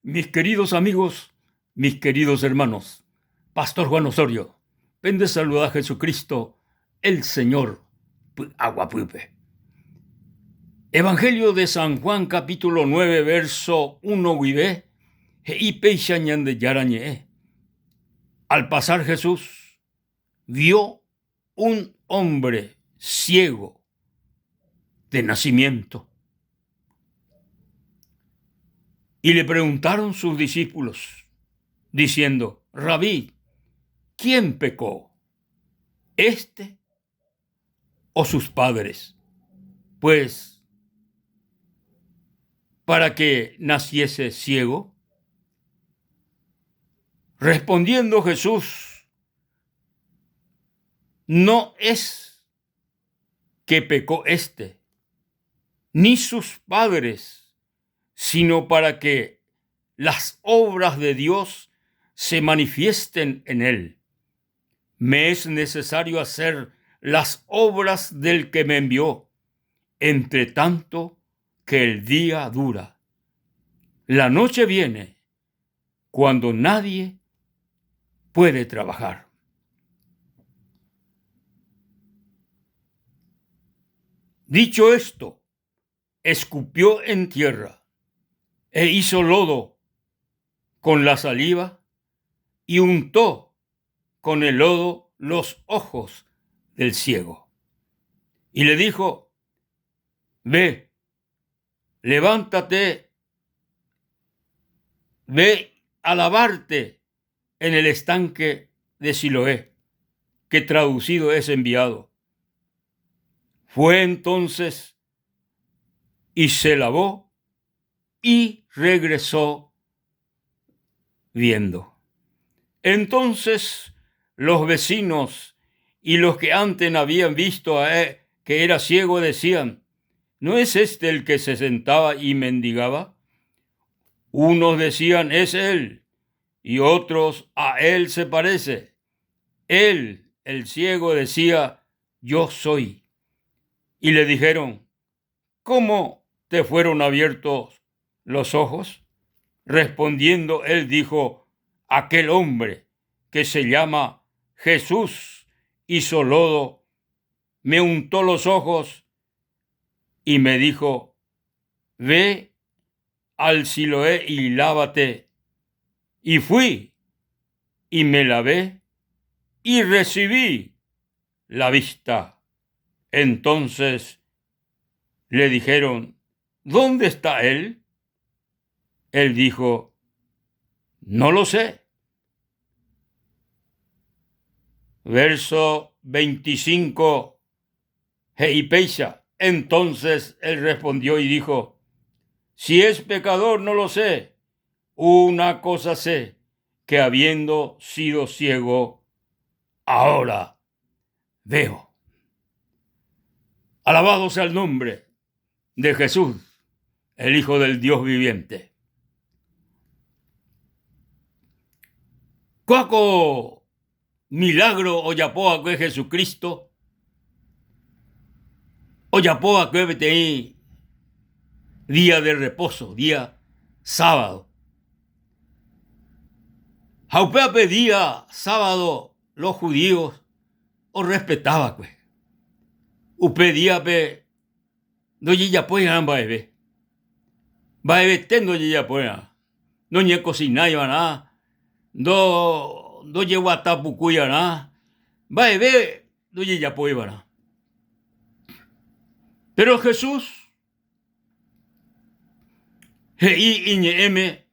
Mis queridos amigos, mis queridos hermanos, Pastor Juan Osorio, pende saluda Jesucristo, el Señor, py'aguapýpe. Evangelio de San Juan capítulo 9 verso 1 guive he'i péicha Ñandejára ñe'ẽ. Al pasar Jesús vio un hombre ciego de nacimiento. Y le preguntaron sus discípulos, diciendo, Rabí, ¿quién pecó? ¿Este o sus padres? Pues, para que naciese ciego. Respondiendo Jesús, no es que pecó éste, ni sus padres, sino para que las obras de Dios se manifiesten en él. Me es necesario hacer las obras del que me envió, entre tanto que el día dura. La noche viene cuando nadie puede trabajar. Dicho esto, escupió en tierra e hizo lodo con la saliva y untó con el lodo los ojos del ciego. Y le dijo, ve, levántate, ve a lavarte en el estanque de Siloé, que traducido es enviado. Fue entonces y se lavó y regresó viendo. Entonces los vecinos y los que antes habían visto a él, que era ciego decían, ¿no es este el que se sentaba y mendigaba? Unos decían, es él, y otros, a él se parece. Él, el ciego, decía, yo soy. Y le dijeron, ¿cómo te fueron abiertos los ojos? Respondiendo él dijo, aquel hombre que se llama Jesús hizo lodo, me untó los ojos y me dijo, ve al Siloé y lávate. Y fui y me lavé y recibí la vista. Entonces le dijeron, ¿dónde está él? Él dijo, no lo sé. Verso 25, he'i péicha. Entonces él respondió y dijo, si es pecador no lo sé. Una cosa sé, que habiendo sido ciego, ahora veo. Alabado sea el nombre de Jesús, el Hijo del Dios viviente. Kóa ko milagro ojapo va'ekue Jesucristo ojapo va'ekue peteĩ día de reposo, día sábado. Ha upéva pe día sábado los judíos orrespeta va'ekue. Upe díape ndojejapói'arã mba'eve. Mba'evete ndojejapói'arã. Noñekosinái'arã, ndojeguatapukúi'arã, mba'eve ndojejapói'arã. Péro Jesús he'i iñe'ẽme,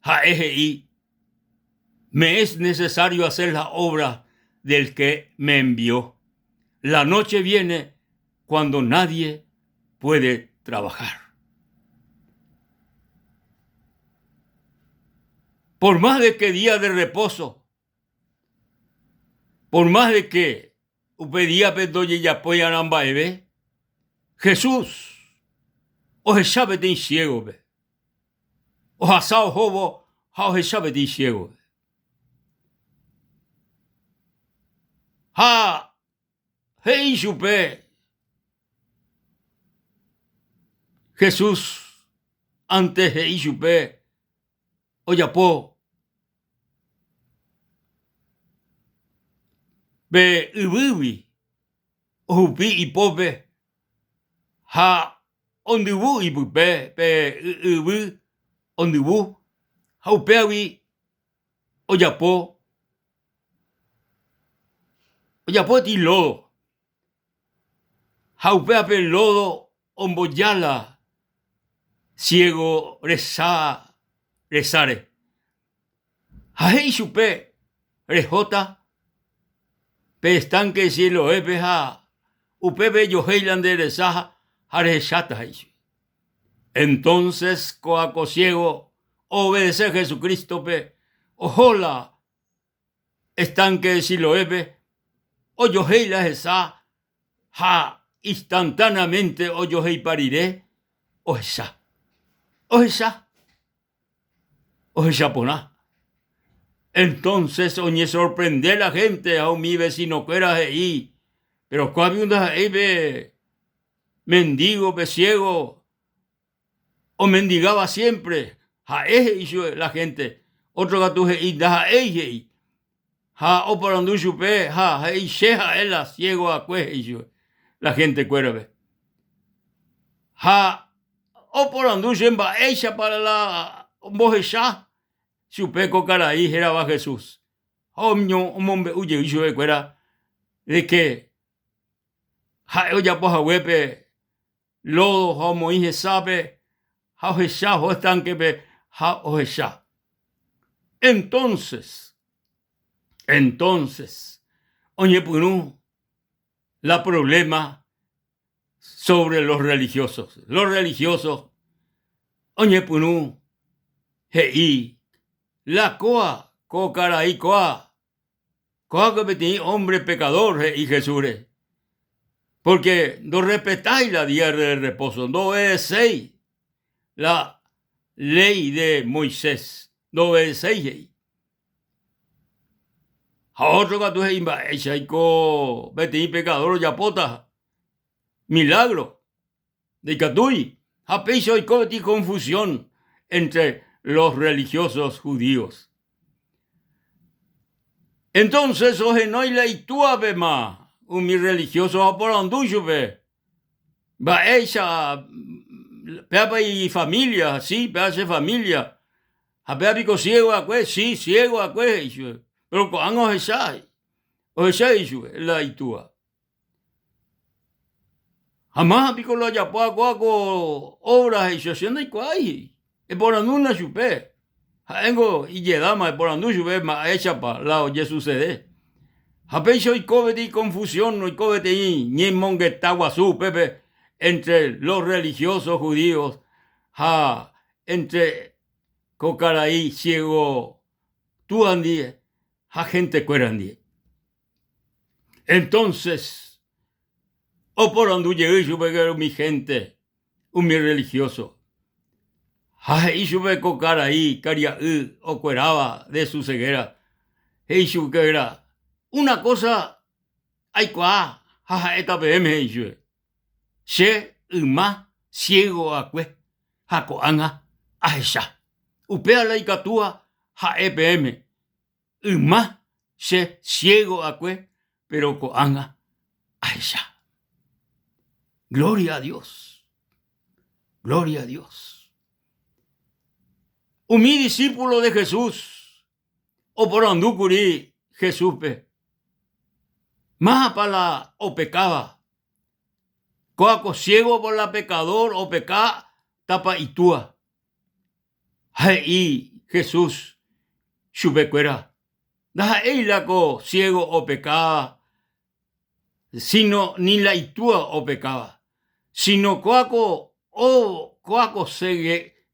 ha'e he'i, Me es necesario hacer la obra del que me envió. La noche viene cuando nadie puede trabajar. Por más de que día de reposo, por más de que upe díape ndojejapói'arã mba'eve, Jesús ohecha peteĩ ciégope. Ohasa ohóvo ha ohecha peteĩ ciégope. Ha he'i chupe Jesús, antes he'i chupe. Ojapo pe yvýgui ohupi ipópe ha ondyvu ipype pe yvy ondyvu ha upévagui ojapo ojapo peteĩ lódo ha upéva pe lódo omboja la ciego resa resáre. Ha he'i chupe, Rehóta pe estánke Siloépe ha upépe ejohéi la nde resa ha rehecháta, he'i chupe. Entonces ko'a ko ciego oobedese Jesucrístope, oho la estánke Siloépe, ojohéi la hesa ha instantáneamente ojoheipa rire ohecha. Ohecha. Ohecha porã. Entonces oñesorprende la gente ha umi vecinokuéra he'i, Pero kóape ndaha'éi pe mendigo, pe ciego omendigáva siempre, ha'e he'i chupe la gente. Otro katu he'i ndaha'éi he'i. Ha oporandu chupe ha he'i che ha'e la ciego akue he'i chupe la gente kuérape. Ha oporandu che mba'éichapa la ombohecha chupe ko karai hérava Jesús. Ha omombe'u jey chupe kuéra de que ha'e ojapo haguépe lódo ha omoĩ hesápe ha ohecha oho estánkepe ha ohecha. Entonces, entonces oñepyrũ la problema sobre los religiosos. Los religiosos oñepyrũ he'i la kóa ko karai kóa Ko'ág̃a peteĩ hombre pecador, he'i Jesúsre, porque ndorrespetái la día de reposo, ndoobedecéi la ley de Moisés, ndoobedecéi he'i. Ha ótro katu he'i mba'éichaiko peteĩ pecador ojapóta milagro, ndaikatúi. Ha péicha oiko peteĩ confusión entre los religiosos judíos. Entonces ohenói la itúapema umi religioso ha oporandu chupe, Mba'éicha péapa ifamilia? Si, péva che familia. Ha péva piko ciego va'ekue? Si, ciego va'ekue, he'i chupe. Péro ko'ág̃a ohecha, ohecha he'i chupe la itúa. Ha máva piko la ojapóva kóva ko obra he'i chupe, che ndaikuaái he'i. Eporandúna chupe. Ha'éngo ijedáma eporandu chupe mba'éichapa la ojesucede. Ha péicha oiko peteĩ confusión, oiko peteĩ ñemongeta guasu upépe entre los religiosos judíos ha entre ko karai ciego túa ndive ha gentekuéra ndive. Entonces, oporandu jey chupe umi hénte, umi rrelihióso, ha he'i chupe ko karai karia'y okueráva de su ceguera, he'i chupekuéra, Una kósa aikuaa ha ha'éta peẽme, he'i chupe, che yma siégo va'ekue ha ko'ág̃a ahecha. Upéva la ikatúva ha'e peẽme, Yma che ciego akue, pero ko'ág̃a ahecha. Gloria a Dios. Gloria a Dios. Umi discípulo de Jesús oporandu kuri Jesúspe, Mávapa la opekáva? Kóa ko ciego por la pecador opeka tapa itúa. Ha he'i Jesús chupekuéra, Ndaha'éi la ko ciego opekáva, síno ni la itúa opekáva, síno kóa ko kóa ko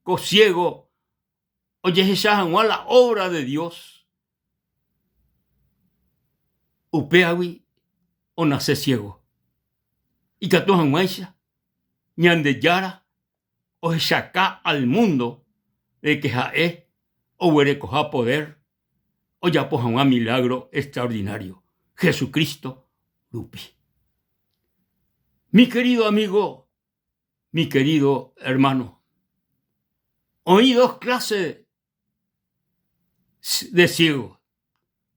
ko ciego ojehecha hag̃ua la obra de Dios, upévagui onase ciego. Ikatu hag̃uáicha Ñandejára ohechaka al mundo de que ha'e oguerekoha poder ojapo hag̃ua milagro extraordinario Jesucristo rupi. Mi querido amigo, mi querido hermano, oĩ dos clase. de ciego.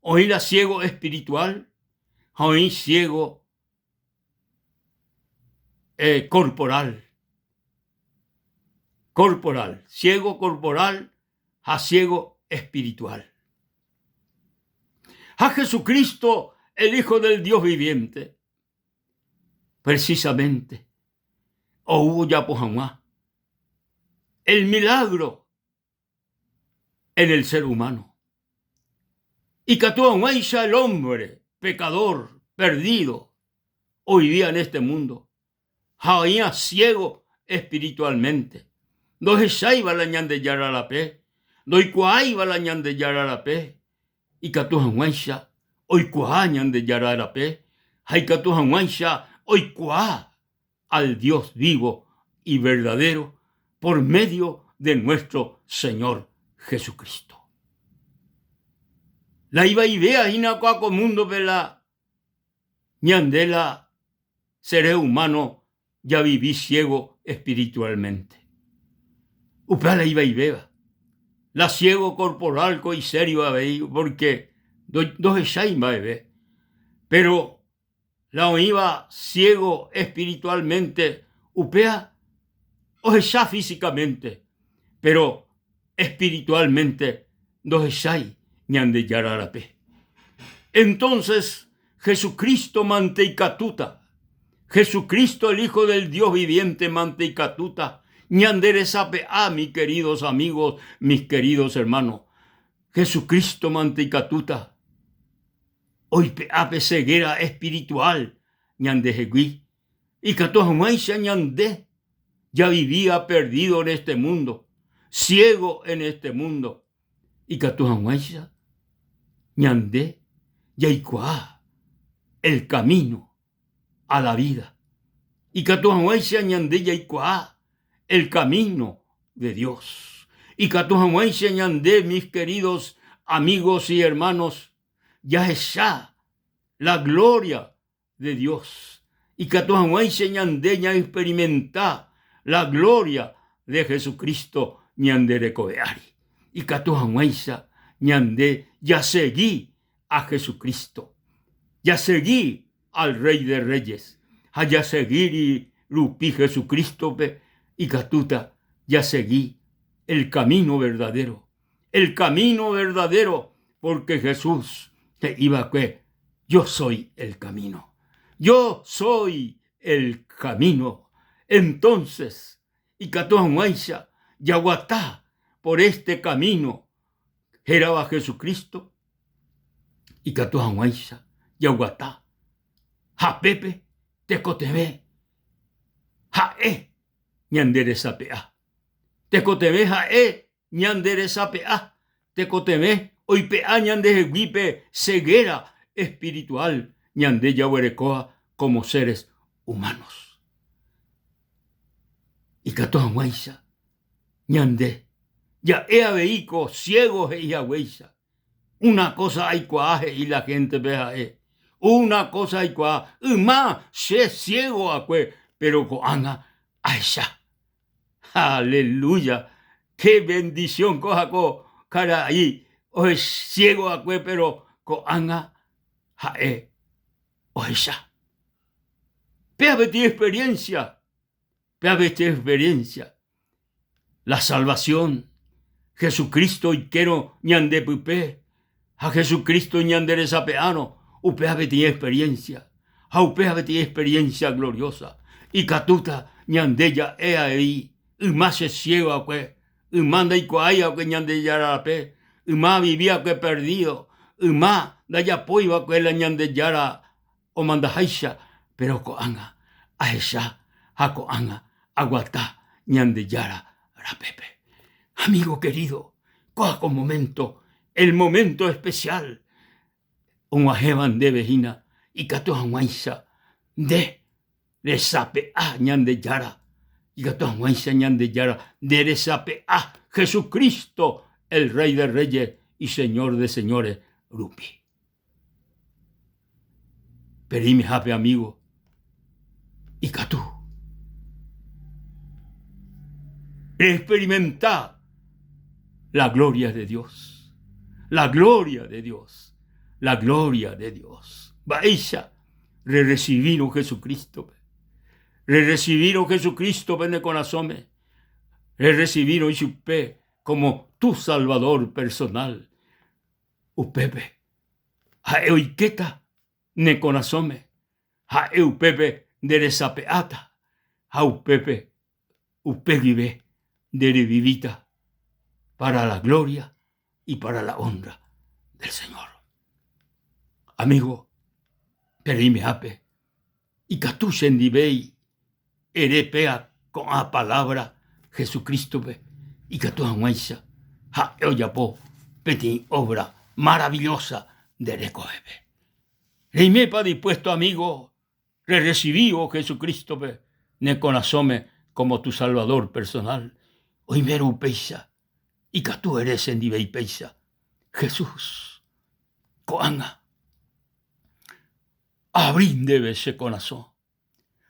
Oĩ la ciego espiritual ha oĩ ciego eh, corporal. Corporal, ciego corporal ha ciego espiritual. Ha Jesucristo, el Hijo del Dios viviente, precisamente ou ojapo hag̃ua el milagro en el ser humano. Ikatu hag̃uáicha el hombre pecador, perdido, hoy día en este mundo, ha oĩva ciego espiritualmente, ndohecháiva la Ñandejára rape, ndoikuaáiva la Ñandejára rape, ikatu hag̃uáicha oikuaa Ñandejára rape ha ikatu hag̃uáicha oikuaa al Dios vivo y verdadero por medio de nuestro Señor Jesucristo. La ivaivéa hína kua ko múndope la ñande la seres humano javivi ciego espiritualmente. Upéva la ivaivéva. La ciego corporal ko isério avei porque ndohechái mba'eve. Pero La oĩva ciego espiritualmente upéva ohecha físicamente, pero espiritualmente ndohechái Ñandejára rape. Entonces Jesucristo mante ikatúta, Jesucristo el Hijo del Dios viviente mante ikatúta ñande resape'a, mis queridos amigos, mis queridos hermanos. Jesucristo mante ikatúta oipe'a pe ceguera espiritual ñandehegui, ikatu hag̃uáicha ñande javivía perdido en este mundo, ciego en este mundo, ikatu hag̃uáicha ñande jaikuaa el camino a la vida, ikatu hag̃uáicha ñande jaikuaa el camino de Dios, ikatu hag̃uáicha ñande mis queridos amigos y hermanos jahecha la gloria de Dios, ikatu hag̃uáicha ñande ñaexperimenta la gloria de Jesucristo ñande rekove ári, ikatu hag̃uáicha ñande jasegi a Jesucristo, jasegi al Rey de Reyes ha jasegíri rupi Jesucristo-pe ikatúta jasegi el camino verdadero, el camino verdadero porque Jesús he'i va'ekue, Yo soy el camino, yo soy el camino. Entonces, ikatu hag̃uáicha jaguata por este camino hérava Jesucristo, ikatu hag̃uáicha jaguata ha pépe tekotevẽ ha'e ñande resape'a. Tekotevẽ ha'e ñande resape'a, tekotevẽ oipe'a ñandehegui pe ceguera espiritual ñande jaguerekóva como seres humanos. Ikatu hag̃uáicha ñande ja'e avei ko ciego he'i haguéicha, una cosa aikuaa he'i la gente-pe ha'e, una cosa aikuaa, yma che ciego akue, pero ko'ág̃a ahecha. Aleluya! Qué bendición kóva ko karai ciego akue pero ko'ág̃a ha'e ohecha. Péva peteĩ experiencia, péva peteĩ experiencia. La salvación, Jesucristo oikérõ ñande pype ha Jesucristo ñande resape'árõ, upéva peteĩ experiencia. Ha upéva peteĩ experiencia gloriosa. Ikatúta ñande ja'e avei yma che ciego va'ekue, yma ndaikuaái va'ekue Ñandejára rape, yma avivi va'ekue perdido, yma ndajapói va'ekue la Ñandejára omandaháicha, péro ko'ág̃a ahecha ha ko'ág̃a aguata Ñandejára rapépe. Amigo querido, kóa ko momento, el momento especial og̃uahẽva ndéve hína ikatu hag̃uáicha nde resape'a Ñandejára, ikatu hag̃uáicha Ñandejára nde resape'a Jesucristo, el Rey de Reyes y Señor de Señores rupi. Pereimehápe amigo, ikatu reexperimenta la gloria de Dios. La gloria de Dios, la gloria de Dios. Mba'éicha rerecibírõ Jesucristo-pe? Rerecibírõ Jesucristo-pe ne korasõme? Rerecibírõ ichupe como tu Salvador personal? Upépe ha'e oikéta ne korasõme, ha'e upépe nde resape'áta ha upépe upe guive nde revivíta para la gloria y para la honra del Señor. Amigo, pe reimehápe ikatu chendivéi ere péa ko'ã palabra Jesucristo-pe ikatu hag̃uáicha ha'e ojapo peteĩ obra maravillosa nde rekovépe. Reimépa dispuesto amigo Rerresivívo Jesucristo-pe ne korasõme como tu Salvador personal, oimérõ upéicha, ikatu ere chendive ipéicha, Jesús, ko'ág̃a aavri ndéve che korasõ,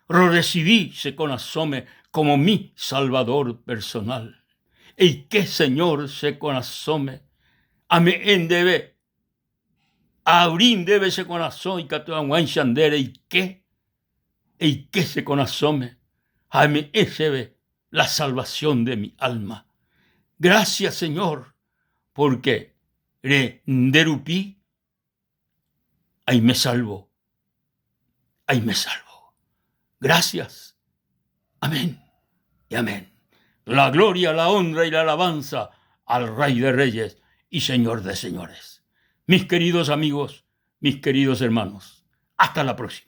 rorresivi che korasõme como mi Salvador personal. Eike Señor che korasõme, ame'ẽ ndéve Aavri ndéve che korasõ ikatu hag̃uáicha nde reike, eike che korasõme ha eme'ẽ chéve la salvación de mi alma. Gracias Señor, porque re nde rupi aime salvo, aime salvo. Gracias. Amén y amén. La gloria, la honra y la alabanza al Rey de Reyes y Señor de Señores. Mis queridos amigos, mis queridos hermanos, hasta la próxima.